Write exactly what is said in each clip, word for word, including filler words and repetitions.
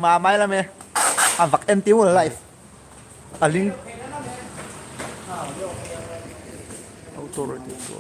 Ma mai lam e. A vak en ti u live. A ling. Auto rotate tu.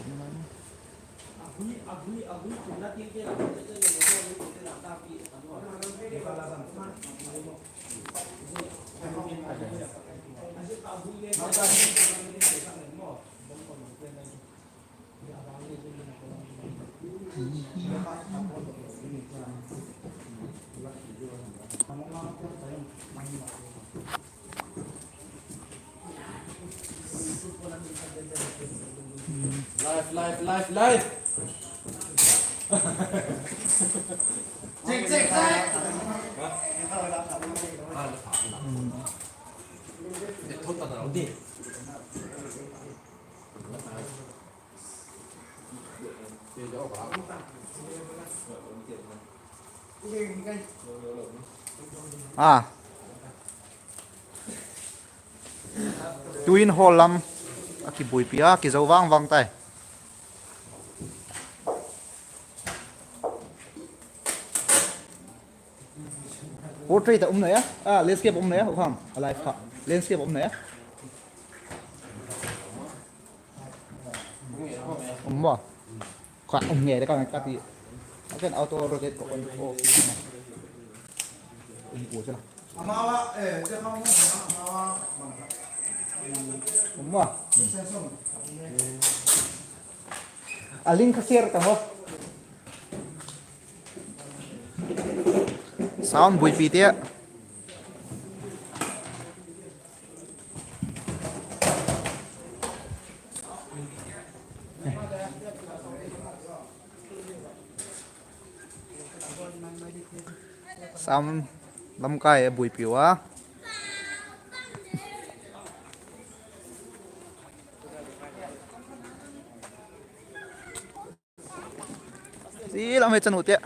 Live, live, live, live. Check, check, check. A. Tuin hall lam a kibuaipi a, kizo vang vang tai. Portrait a um nai a, a, landscape a um nai a, u kham, a live kha. Landscape a um nai a. Um maw. Kha um nge de ka ka ti. A ken auto rotate ko on off. Um ko chana. Ama wa, eh, te ma mo, ama wa. Um maw. A link ka share ta maw. Sound buaipi te. Sound lamkai a buaipi ua. Zi lam he chanu te.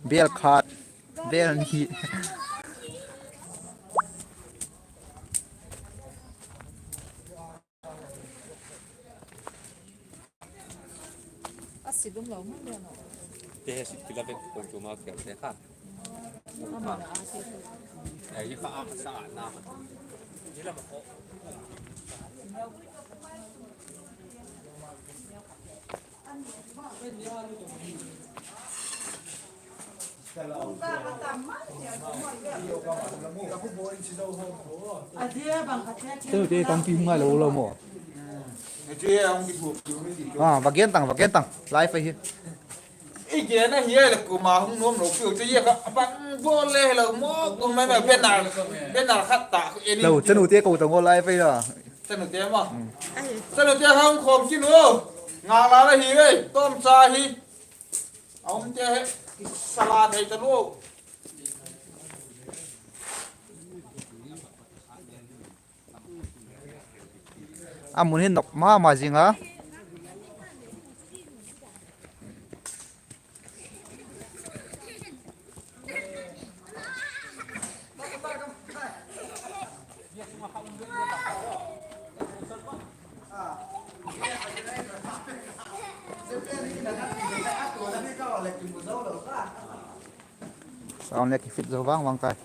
Bel khat, bel ni. A si dum lo mun de no. Te he si kila vek ko tu ma ke te kha. Ama la a te. Ai kha a sa na. Ni la ko. Chanu te tampi hung ngai lo lo maw. Ah, va gen tang, va gen tang. Live ahi. I gen ahi le kuma hung nuam lo piu chu ia ka bang bol le lo maw, kuma ma banner, banner khat ta. Lo, chanu te ko tang o live ahi a. Chanu te maw. Chanu te hung khawm kin u. Nga la la hi ve, tom cha hi. A um te he, sala thei ta lo. A mun hi nok ma ma zing a. Sound le ki fit zo vang vang tai.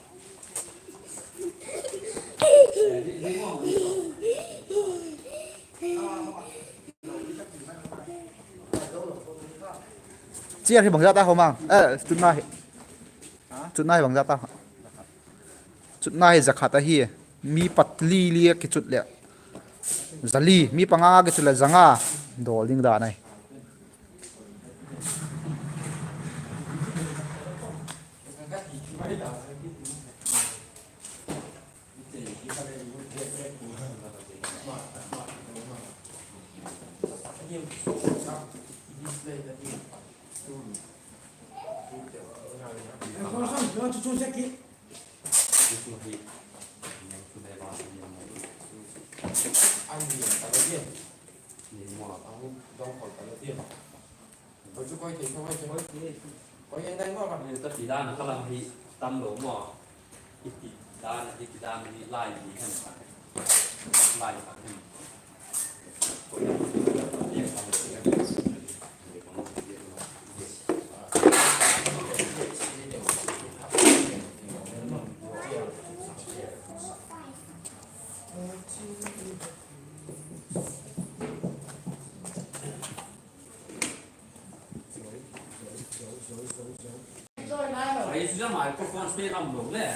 Chair hi bangza ta ho mang. Eh, chutna hi. Chutna hi bangza ta. Chutna hi za khat ahi. Mi pat li li a kichut leh. Za li, mi panga kichut leh za nga. Dawl ding dan ahi. Ka ti dan a kha lam hi tam lo maw. Ti dan, ti dan ni lai ni hem. Lai ka hem. Ai, chu microphone pe lam lo le.